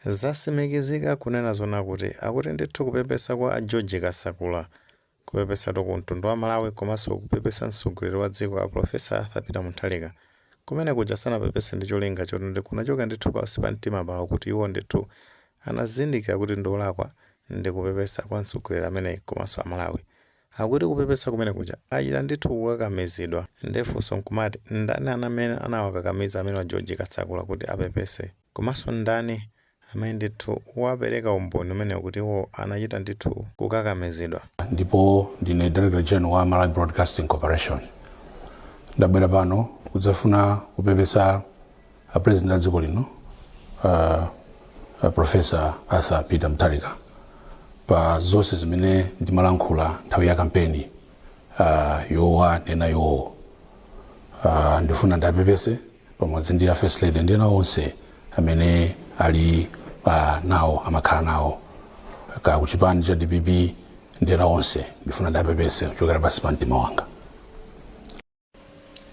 Zasimikizika kunena zona kuti akuti ndithu kupepesa kwa a George Kasakula, kupepesatu ku mtundu wa Malawi komanso kupepesa mtsogoleri wa dziko a Professor Arthur Peter Mutharika, kumene kuja sanapepese ndi cholinga choti ndi kunachoka ndithu pansi pa mtima pawo kuti iwo ndithu anazindikira kuti ndi olakwa ndi kupepesa kwa mtsogoleri ameneyi komanso Amalawi. Akuti kupepesa kumene kuja achita ndithu kukakamizidwa. Ndefunso nkumati, ndani amene anawakakamiza amene wa George Kasakula kuti apepese, komanso ndani amene ndithu wapereka umboni umene kuti iwo anachita ndithu kukakamizidwa? Ndipo ndine Director General wa Malawi Broadcasting Corporation. Ndabwera pano kudzafuna kupepesa a President a dziko lino, Professor Arthur Peter Mutharika, pa zonse zimene ndimalankhula nthawi ya kampeni yowanena iwowo. Ndifuna ndapepese pamodzi ndi a First Lady ndi ena onse amene ali nawo, amakhala nawo ka kuchipani cha DPP ndi ena onse. Ndifuna ndapepese kuchokera pansi pa mtima wanga.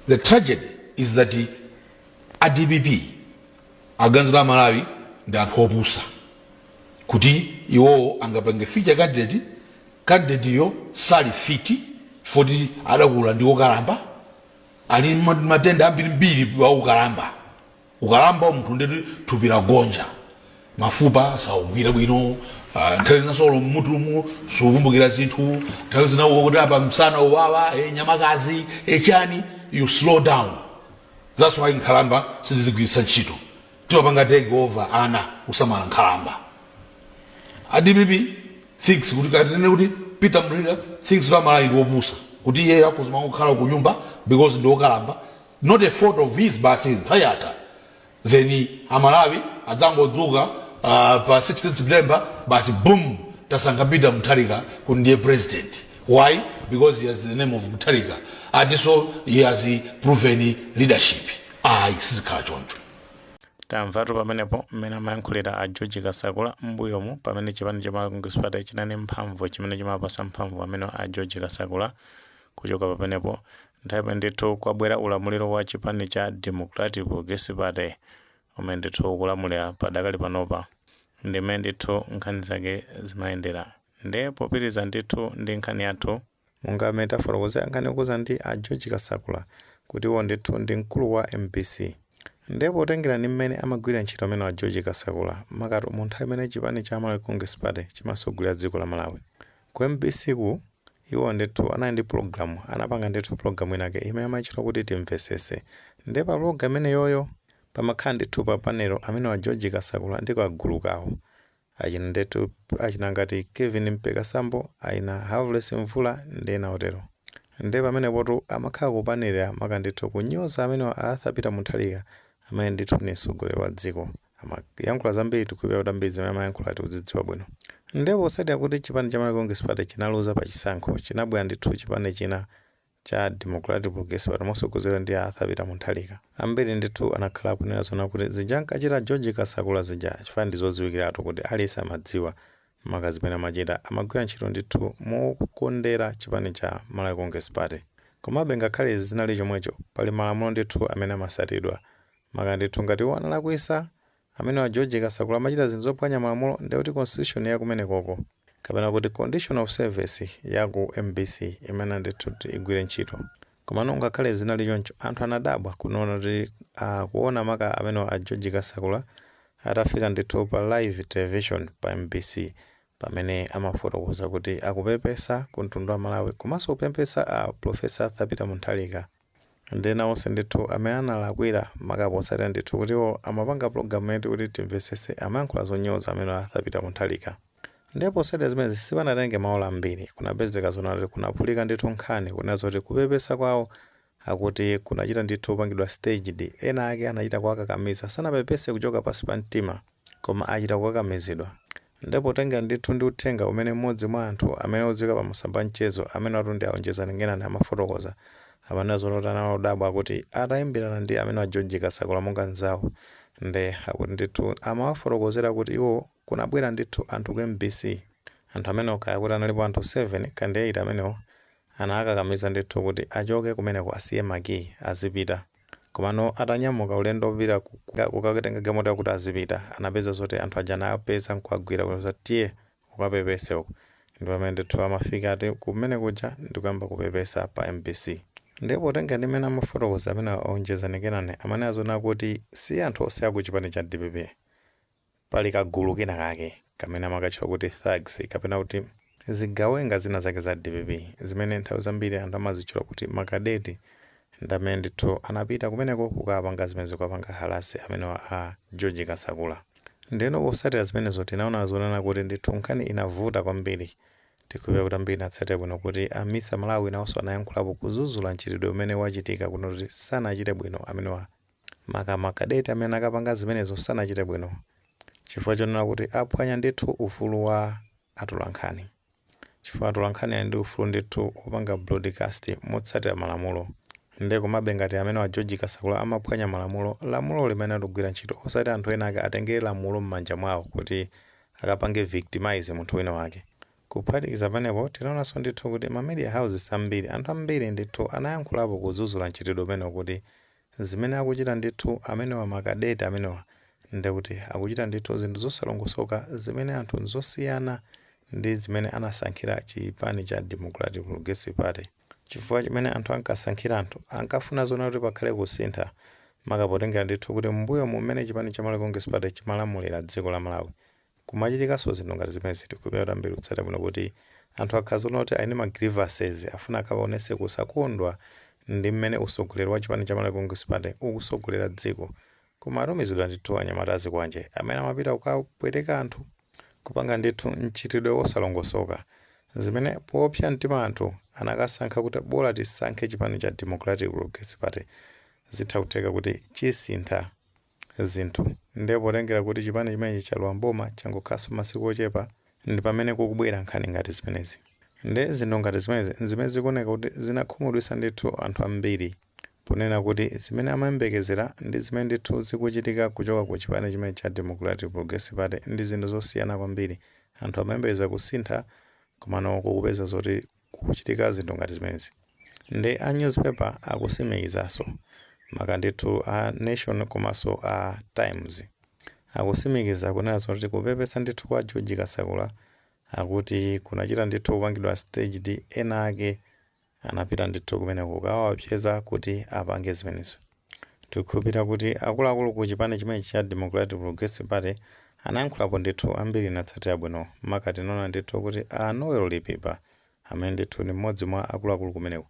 The tragedy is that a DPP aganizira Malawi ndi anthu opusa, kuti iwowo angapange feature candidate, candidate yo sali fit, foti adakula ndi wokalamba, ali matenda ambirimbiri wa ukalamba. Ukalamba munthu ndeti thupi lagonja, mafupa saugwira bwino, nthawi zina solo mmutumu sukumbukira zinthu, nthawi zina kuti apa msana uwawa, nyamakazi, chani, you slow down. That's why nkhalamba sitizigwiritsa ntchito, timapanga take over ana kusamala nkhalamba. A DPP thinks kuti, kanene kuti Peter Mutharika thinks kuti Amalawi ndi opusa, kuti iye akuzima kukhala ku nyumba because ndi wokalamba, not a fault of his, basi nthawi yatha, then Amalawi adzangodzuka pa 16 September, basi, boom, tasankha Peter Mutharika kuti ndiye president. Why? Because he has the name of Mutharika and so he has proven leadership. Ayi, sizikhala choncho. Tamvatu pamenepo mmene amayankhulira a George Kasakula m'mbuyomu, pamene chipani cha Malawi Congress Party chinali mphamvu, chimene chimapasa mphamvu amene a George Kasakula. Kuchoka pamenepo, nthawi imene ndithu kwabwera ulamuliro wa chipani cha Democratic Progressive Party umene ndithu ukulamulira padakali panopa, ndimene ndithu nkhani zake zimayendera. Ndiye popitiriza ndithu ndi nkhani yathu, monga amene tafotokozera nkhani yokuza ndi a George Kasakula kuti iwo ndithu ndi mkulu wa MBC, ndiye potengera ndi mmene amagwira ntchito amene wa George Kasakula, makatu mu nthawi imene chipani cha Malawi Congress Party chimasogolera dziko la Malawi, ku MBC ku iwo ndithu anali ndi program, anapanga ndithu program inake imene amayitchula kuti Timvesese. Ndiye pa program imeneyoyo pamakhala ndithu pa panel amene wa George Kasakula ndi kagulu kawo, achina ndithu achina ngati Kevin Mpekasambo, achina Harvest Mvula ndi ena otero. Ndiye pamenepotu amakhala kupanelera maka ndithu kunyoza amene wa Arthur Peter Mutharika, amene ndithu ni mtsogoleri wa dziko. Amayankhula zambiri, tikuipa kuti ambiri zimene amayankhula tikuzidziwa bwino. Ndiye potsatira kuti chipani cha Malawi Congress Party chinaluza pa chisankho, chinabwera ndithu chipani china cha Democratic Progressive Party motsogozedwa ndi Arthur Peter Mutharika. Ambiri ndithu anakhala akunena zona kuti zija ankachita George Kasakula zija, chifukwa ndi zodziwikiratu kuti aliyense amadziwa maka zimene amachita, amagwira ntchito ndithu mokondera chipani cha Malawi Congress Party. Komabe ngakhale izi zinali chomwecho, pali malamulo ndithu amene amasatidwa, maka ndithu ngati iwo analakwisa, amene wa George Kasakula amachita zinthu zophwanya malamulo, ndiye kuti constitution ya kumenekoko kapena kuti condition of service ya ku MBC imene ndithu kuti igwire ntchito. Komano ngakhale zinali choncho, anthu anadabwa kuona kuti kuona maka amene a George Kasakula atafika ndithu pa live television pa MBC, pamene amafotokoza kuti akupepesa ku mtundu wa Malawi komanso kupepesa a Professor Arthur Peter Mutharika ndi ena onse ndithu amene analakwira, maka potsatira ndithu kuti iwo amapanga program yetu kuti Timvesese, amayankhula zonyoza amene Arthur Peter Mutharika. Ndipo potsatira zimenezi, sipanatenge maola ambiri, kunapezeka zona kuti kunaphulika ndithu nkhani kunena zoti kupepesa kwawo akuti kunachita ndithu kupangidwa staged, ena ake anachita kuwakakamiza, sanapepese kuchoka pansi pa mtima koma achita kukakamizidwa. Ndipo potenga ndithu ndi uthenga umene mmodzi mwa anthu amene odziwika pa masamba mchezo, amene watu ndi aonjezani ngenani, amafotokoza, amanena zoti analodabwa kuti atayimbirana ndi amene wa George Kasakula monga nzawo, nde akuti ndithu amawafotokozera kuti iwo kunabwera ndithu anthu ku MBC, anthu amene kaya kuti analipo anthu 7 kandi 8, amenewo anakakamiza ndithu kuti achoke kumeneko, asiye makiyi, azipita. Komano atanyamuka ulendo wopita kukatenga galimoto yakuti azipita, anapeza zoti anthu aja anapeza nkuagwira kuti tiye ukapepese uko. Ndi pamene ndithu amafika ati kumene kuja ndikuyamba kupepesa pa MBC. Ndipo potenga ndi mmene amafotokoza amene Onjezani Kenani, amene azona kuti si anthu onse akuchipani cha DPP, pali kagulu kena kake kamene amakatchula kuti thugs kapena kuti zigawenga zina zake za DPP, zimene nthawi zambiri anthu amazitchula kuti makadeti, ndi amene ndithu anapita kumeneko kukapanga zimene zikapanga harass amenewa a George Kasakula. Ndeno potsatira zimenezo tinaona zonena kuti ndithu nkhani inavuta kwambiri. Tikupeza kuti ambiri inatsatira bwino kuti a Misa Malawi nawonso anayankhulapo kudzudzula mchitidwe umene wachitika kuno, kuti sanachite bwino amenewa, maka makadeti amene akapanga zimenezo sanachite bwino, chifukwa chonena kuti aphwanya ndithu ufulu wa atolankhani, chifukwa atolankhani ali ndi ufulu ndithu wopanga broadcast motsatira malamulo. Ndiye komabe ngati amene wa George Kasakula amaphwanya malamulo, lamulo limene alikugwira ntchito, osati anthu ena ake atengere lamulo m'manja mwawo kuti akapange victimize munthu wina wake. Kuphatikiza panepo, tinaonanso ndithu kuti ma media houses ambiri, anthu ambiri ndithu anayankhulapo kudzudzula mchitidwe umene, kuti zimene akuchita ndithu amenewa makadeti amenewa, ndekuti akuchita ndithu zinthu zosalongosoka zimene anthu zosiyana ndi zimene anasankhira chipani cha Democratic Progressive Party, chifukwa chimene anthu ankasankhira, anthu ankafuna zona kuti pakhale kusintha, makapotengera ndithu kuti mbuyo mumene chipani cha Malawi Congress Party chimalamulira dziko la Malawi kumachitikanso zinthu ngati zimene. Tikupera kuti ambiri kutsata bwino kuti anthu akhazoona kuti ali ndi ma grievances, afuna akaonese kusakondwa ndi mmene usogoleri wa chipani cha Malawi Congress Party ukusogolera dziko, koma atumizidwa ndithu anyamata azikwanje amene amapita kukapweteka anthu, kupanga ndithu mchitidwe wosalongosoka, zimene popsa mtima anthu anakasankha kuti bola tisankhe chipani cha Democratic Progressive Party, zitha kutheka kuti chisintha zinthu. Ndipo potengera kuti chipani chimenechi chalowa mboma changokhalanso masiku ochepa, ndi pamene kukubwera nkhani ngati zimenezi. Ndi zinthu ngati zimenezi zimene zikuoneka kuti zinakhumudwitsa ndithu anthu ambiri, ponena kuti zimene amayembekezera ndi zimene ndithu zikuchitika kuchoka ku chipani chimene cha Democratic Progressive Party ndi zinthu zosiyana kwambiri. Anthu amayembekeza kusintha, komano kukupeza zoti kukuchitika zinthu ngati zimenezi. Ndi a newspaper akusimikizanso, maka ndithu a Nation komanso a Times, akusimikiza kunena zoti kupepesa ndithu kwa George Kasakula akuti kunachita ndithu kupangidwa staged, ena ake anapita ndithu kumene kukawapseza kuti apange zimenezo. Tikukhulupirira kuti akuluakulu ku chipani chimenechi cha Democratic Progressive Party anayankhulapo ndithu, ambiri inatsatira bwino. Maka tinaona ndithu kuti a Noel Lipipa, amene ndithu ndi mmodzi mwa akuluakulu kumeneko,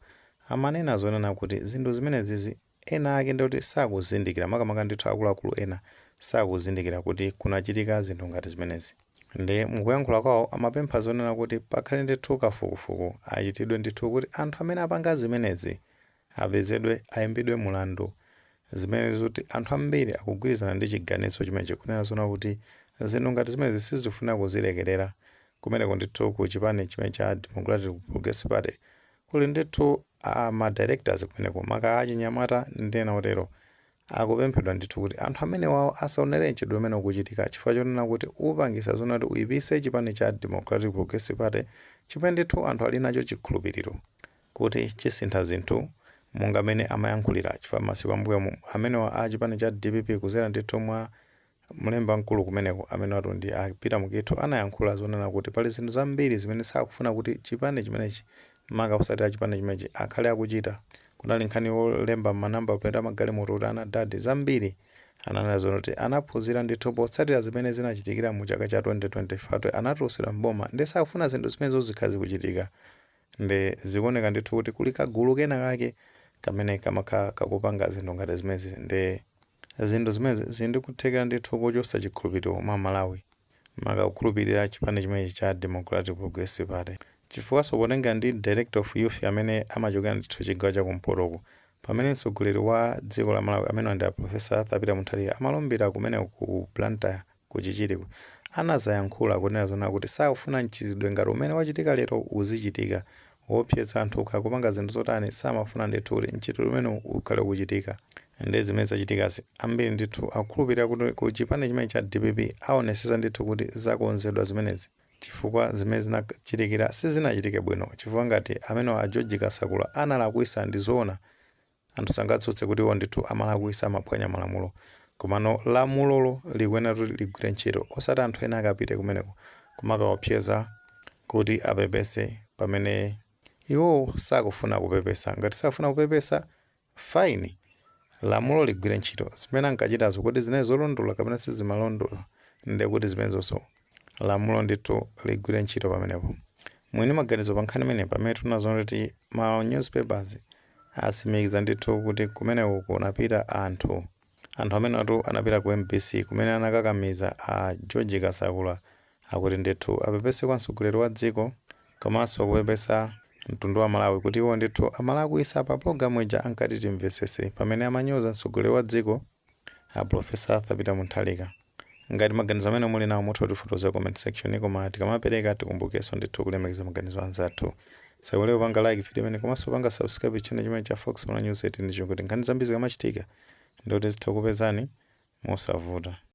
amanena zonena kuti zinthu zimenezizi ena ake ndikuti sakuzindikira, makamaka ndithu akuluakulu ena sakuzindikira kuti kunachitika zinthu ngati zimenezi. Ndi mukuyankhula kwawo amapempha zonena kuti pakhale ndithu kafukufuku achitidwe ndithu kuti anthu amene apanga zimenezi apezedwe, ayimbidwe mulandu, zimene zikuti anthu ambiri akugwirizana ndi chiganizo chimenechi, kunena zona kuti zinthu ngati zimenezi sizifuna kuzilekerera. Kumeneko ndithu ku chipani chimene cha Democratic Progressive Party kuli ndithu a ma directors kumeneko, maka achinyamata ndi ena otero, akupemphedwa ndithu kuti anthu amene wawo asaonere mchitidwe umene ukuchitika, chifukwa chonena kuti upangisa zona kuti uyipise chipani cha Democratic Progressive Party, chimene ndithu anthu ali nacho chikhulupiriro kuti chisintha zinthu monga amene amayankhulira, chifukwa masiku ambuyo amenewa a chipani cha DPP kuzera ndithu mwa mlemba mkulu kumeneko, amene watu ndi a Peter Mukhito, anayankhula zonena kuti pali zinthu zambiri zimene sakufuna kuti chipani chimenechi, maka kusatira chipani chimenechi, akhale akuchita. Kunali nkhani yolemba ma number plate amagalimoto kuti anadadi zambiri, ananena zoti anaphunzira ndithu potsatira zimene zinachitikira mu chaka cha 2025, anatulutsidwa mboma, ndi sakufuna zinthu zimenezo zikhale zikuchitika. Ndi zikuoneka ndithu kuti kuli kagulu kena kake kamene kamakhala kakupanga zinthu ngati zimenezi. Ndi zinthu zimenezi zili ndi kuthekera ndithu kochotsa chikhulupiriro mwa Malawi, maka kukhulupirira chipani chimenechi cha Democratic Progressive Party, chifukwanso potenga ndi director of youth amene amachokera ndithu chigawo chakumpotoku, pamene mtsogoleri wa dziko la Malawi, amene ndi a Professor Arthur Peter Mutharika, amalumbira kumene ku Blantyre ku Chichiri, anazayankhula kunena zona kuti sakufuna mchitidwe ngati umene wachitika lero uzichitika, wopsetsa anthu kupanga zinthu zotani, samafuna ndithu kuti mchitidwe umene ukhale ukuchitika. Ndi zimene zachitikazi, ambiri ndithu akukhulupirira kuti ku chipani chimene cha DPP aonesesa ndithu kuti zakonzedwa zimenezi, chifukwa zimene zinachitikira sizinachitike bwino, chifukwa ngati amene a George Kasakula analakwisa, ndi zoona. Anthu sangatsutse kuti iwo ndithu amalakwisa, amaphwanya malamulo, komano lamulolo likuyenera kuti ligwire ntchito, osati anthu ena akapite kumeneko kumakaopseza kuti apepese pamene iwo sakufuna kupepesa. Ngati sakufuna kupepesa, fine, lamulo ligwire ntchito. Zimene ankachitazo kuti zinali zolondola kapena sizimalondola, ndiye kuti zimenezonso lamulo ndithu ligwire ntchito pamenepo. Mwini maganizo pa nkhani imene, pamene tinazoona kuti ma newspapers asimikiza ndithu kuti kumeneko kunapita anthu, anthu amene atu anapita ku MBC kumene anakakamiza a George Kasakula akuti ndithu apepese kwa mtsogoleri wa dziko komanso kupepesa mtundu wa Malawi kuti iwo ndithu amalakwisa pa pologalamu ija ankati timvesese, pamene amanyoza mtsogoleri wa dziko a Professor Arthur Peter Mutharika. Ngati maganizo amene muli nawo, mutha kutifotokoza comment section, koma tikamapereka tikumbukenso ndithu kulemekeza maganizo anzathu. Saiwale kupanga like video imene komanso kupanga subscribe channel chimene cha Fox Mala News 18 ndicho kuti nkhani zambiri zikamachitika ndikuti zitha kupezani mosavuta.